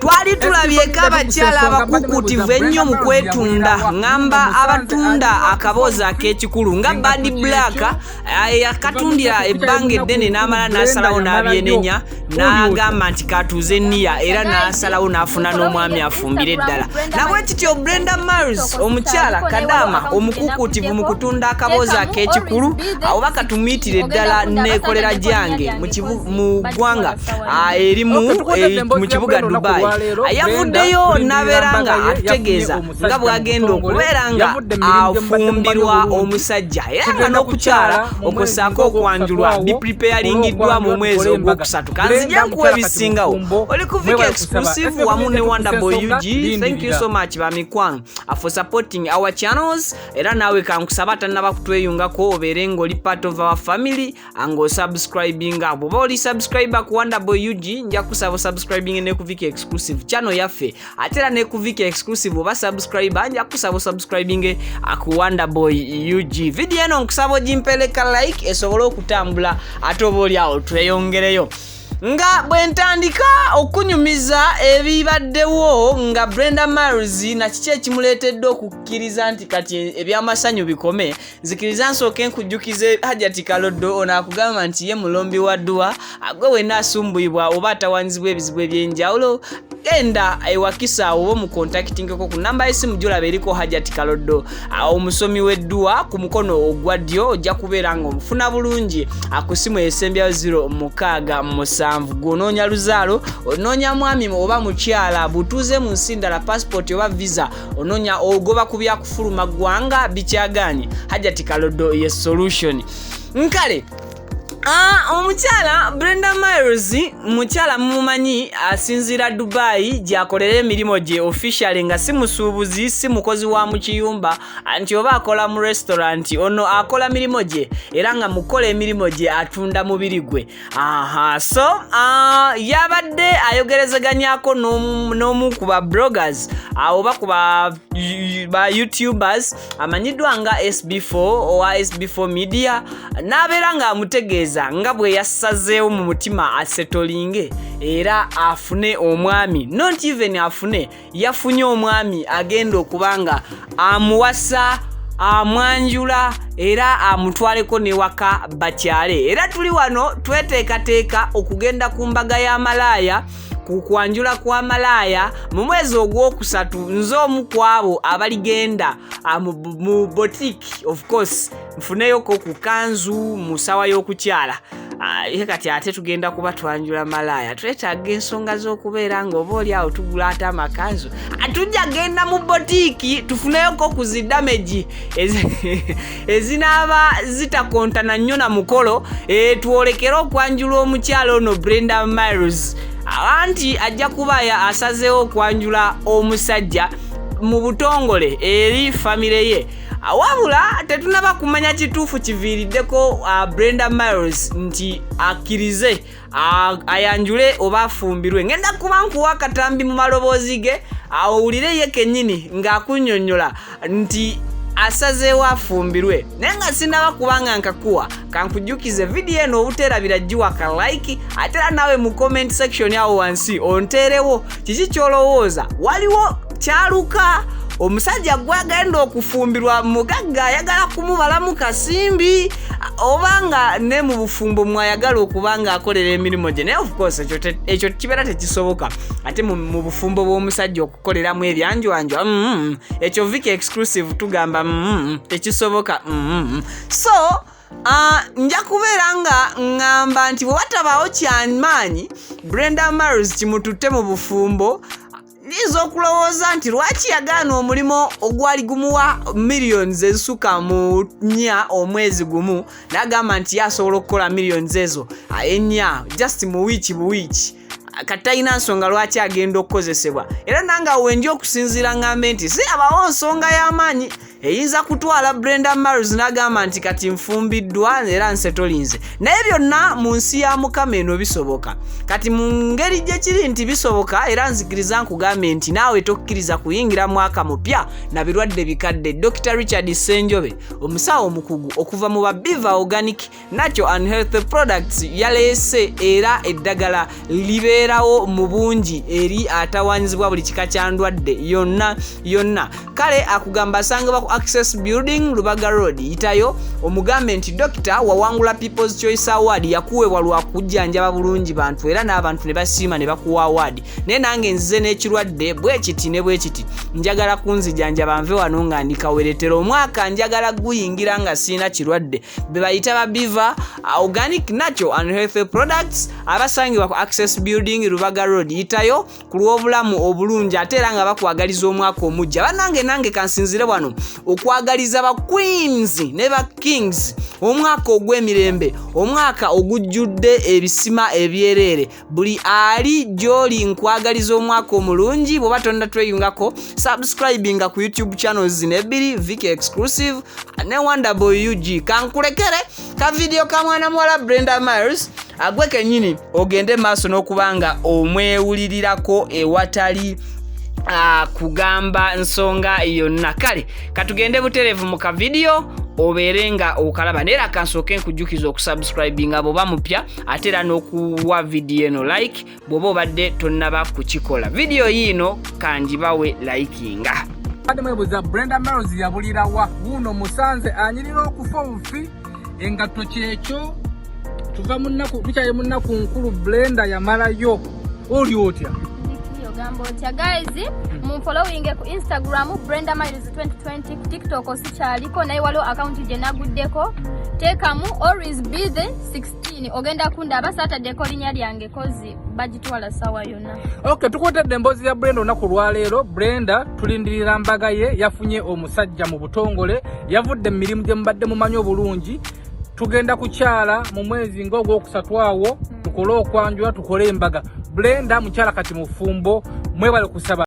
Twali tulabyeko abakyala abakukuutivu ennyo mu kwetunda, ŋŋamba abatunda akaboozi ak'ekikulu nga Bad Black yakatundira ebbanga eddene n'amala n'asalawo n'abyenenya n'agamba nti katuuze niya, era n'asalawo n'afuna n'omwami afumbire eddala. Nabwe kityo Brenda Miles, omukyala kadaama omukukuutivu mu kutunda akaboozi ak'ekikulu, oba katumuyitire ddala neekolera gyange mu ggwanga erimu mu kibuga Dubai, yavuddeyo n'abeera nga atutegeeza nga bw'agenda okubeera nga afumbirwa omusajja, era nga n'okukyala okwo okwanjulwa bipreparingiddwa mu mwezi ogwokusatu. Kanzija nkuwa ebisingawo. Oli ku Vic Exclusive wamu ne Wonderboy UG. Thank you so much, bamikwano, for supporting our channels. Era naawe kankusaba atannaba kutweyungako obeere ng'oli part of our family ng'osubscribinga. Bw'oba oli subscriber ku Wonderboy UG, nja kusaba osubscribing ne ku Vic Exclusive channel yaffe. Ate era ne ku Vic Exclusive oba subscriber, nja kusaba osubscribing ku Wonderboy UG. Video eno nkusaba ogimpeleka like esobole okutambula, ate oba oli awo tweyongereyo. Nga bwe ntandika okunyumiza ebibaddewo nga Brenda Miles na kiki ekimuleetedde okukkiriza nti kati ebyamasanyu bikome, nzikiriza nsooke nkujjukize Hajati Kaloddo. Ono akugamba nti ye mulombi wa dduwa. Gwe wenna asumbuyibwa oba atawanyizibwa ebizibu ebyenjawulo, genda ewakisa oba omukontakitingeko ku namba y'essimu gyolaba eriko Hajati Kaloddo, omusomi w'edduwa, ku mukono ogwa ddyo. Ojja kubeera nga omufuna bulungi ku ssimu esembyayo 067. Gw'onoonya luzaalo, onoonya mwami oba mukyala, butuuze mu nsi ndala, passport oba visa, onoonya ogoba ku byakufuluma ggwanga bikyagaanye, Hajati Kaloddo ye solution. Nkale omukyala Brenda Miles, mukyala mumumanyi, asinziira Dubai gy'akolera emirimu gye officially, nga si musuubuzi, si mukozi wa mu kiyumba nti oba akola mu restaurant. Ono akola mirimu gye, era nga mukola emirimu gye atunda mubiri gwe. Aha, so yabadde ayogerezeganyako n'omu ku ba bloggers oba ku ba YouTubers amanyiddwa nga SB4 owa SB4 Media, n'abeera ng'amutegeeza nga bwe yasazeewo mu mutima asetolinge era afune omwami. Not even afune, yafunye omwami agenda okuba nga amuwasa, amwanjula, era amutwaleko newaka bakyale. Era tuli wano tweteekateeka okugenda ku mbaga ya malaaya, ku kwanjula kwa malaaya mu mwezi ogwokusatu. Nze omu ku abo abaligenda mu boutique, of course nfuneyoko ku kanzu mu ssawa y'okukyala. Ye kati ate tugenda kuba twanjula malaaya, twetaaga ensonga z'okubeera nga oba oli awo tugula ate amakanzu. Tujja genda mu boutique tufuneyoko ku zi damage ezinaaba zitakontana nnyo na mukolo, twolekere okwanjula omukyala ono Brenda Miles. Anti ajja kuba asazeewo okwanjula omusajja mu butongole eri famire ye. Wabula tetunaba kumanya kituufu kiviiriddeko Brenda Miles nti akkirize ayanjule oba afumbirwe. Ngenda kuba nkuwa akatambi mu maloboozi ge, owulire ye kennyini ng'akunnyonnyola nti asazeewo afumbirwe. Naye nga sinaba kubanga nkakuwa, kankujjukize vidiyo eno obuteerabira giwa ka like, ate era naawe mu comment section awo wansi onteerewo kiki ky'olowooza. Waliwo kyaluka omusajja gwagenda okufumbirwa mugagga, ayagala kumubalamu kasimbi, oba nga ne mu bufumbo mwayagala okuba nga akolera emirimu gye. Naye of course ekyo kibeera tekisoboka ate mu bufumbo bw'omusajja okukoleramu ebyanjwanjwa. Ekyo Vic Exclusive tugamba tekisoboka. So nja kubeera nga ŋŋamba nti bwe watabaawo kyamaanyi Brenda Miles kimututte mu bufumbo, nyinza okulowooza nti lwaki yagaana omulimu ogwali gumuwa millions ezisukka mu 4 omwezi gumu, n'agamba nti ye asobola okukola millions ezo 4 just mu wiiki buwiiki. Kati talina nsonga lwaki agenda okukozesebwa. Era nange awo wendi okusinziira ngambe nti si abawo nsonga y'amaanyi eyinza kutwala Brenda Miles n'agamba nti kati nfumbiddwa era nsetolinze. Naye byonna mu nsi ya Mukama eno bisoboka. Kati mu ngeri gye kiri nti bisoboka, era nzikiriza nkugambe nti naawe tokkiriza kuyingira mwaka mupya na birwadde bikadde. Dr Richard Ssenjobe, omusawo omukugu okuva mu ba Biva Organic Natural and Health Products, yaleese era eddagala libeerawo mu bungi eri atawanyizibwa buli kika kya ndwadde yonna yonna. Kale akugamba asangibwa ku Access Building, Lubaga Road. Yitayo omugambe nti dokita wawangula People's Choice Award, yakuweebwa lwa kujjanjaba bulungi bantu era n'abantu ne basiima ne bakuwa award, naye nange nzize n'ekirwadde bwe kiti ne bwe kiti, njagala kunzijanjaba nve wano nga ndi kaweretera. Omwaka njagala guyingira nga siina kirwadde. Be bayita ba Biva Organic Natural and Health Products abasangibwa ku Access Building, Lubaga Road. Yitayo ku lw'obulamu obulungi, ate era nga bakwagaliza omwaka omujja. Bannange, nange kansinzire wano okwagaliza ba queens ne ba kings omwaka ogw'emirembe, omwaka ogujjudde ebisima ebyereere. Buli ali gy'oli nkwagaliza omwaka omulungi. Bw'oba tonda tweyungako, subscribinga ku YouTube channels zino ebbiri, Viki Exclusive ne Wonderboy UG. Kankulekere ka vidiyo ka mwana muwala Brenda Miles, agwe kennyini ogende maaso n'okuba nga omwewulirirako ewatali kugamba nsonga yonna. Kale katugende butereevu mu kavidiyo obeere nga okalaba, naye era kansooke nkujjukiza okusubscribinga bw'oba mupya, ate era n'okuwa vidiyo eno like bw'oba obadde tonnaba kukikola. Vidiyo yiino kangibawe likinga. Badde mwebuuza Brenda Miles yabulirawa. Wuuno musanze anyirira okufa obufi, engatto kyekyo. Tuva mu nnaku, tukyali mu nnaku nkulu. Brenda yamalayo, oli otya? Ogamba otya guys? Munfollowinge ku Instagram, Brenda Miles 2020. Ku TikTok sikyaliko, naye waliwo akawunti gye naguddeko, teekamu always be the 16, ogenda kundaba. Saataddeko linnya lyange kozi bagitwala sawa yonna. Ok, tukuletedde emboozi ya Brenda olunaku lwaleero. Brenda tulindirira mbaga ye, yafunye omusajja mu butongole, yavudde mu mirimu gye mubadde mumanyi obulungi. Tugenda kukyala mu mwezi ng'ogwokusatu awo, tukole okwanjula, tukole embaga. Brenda mukyala kati mufumbo. Mwebale kusaba.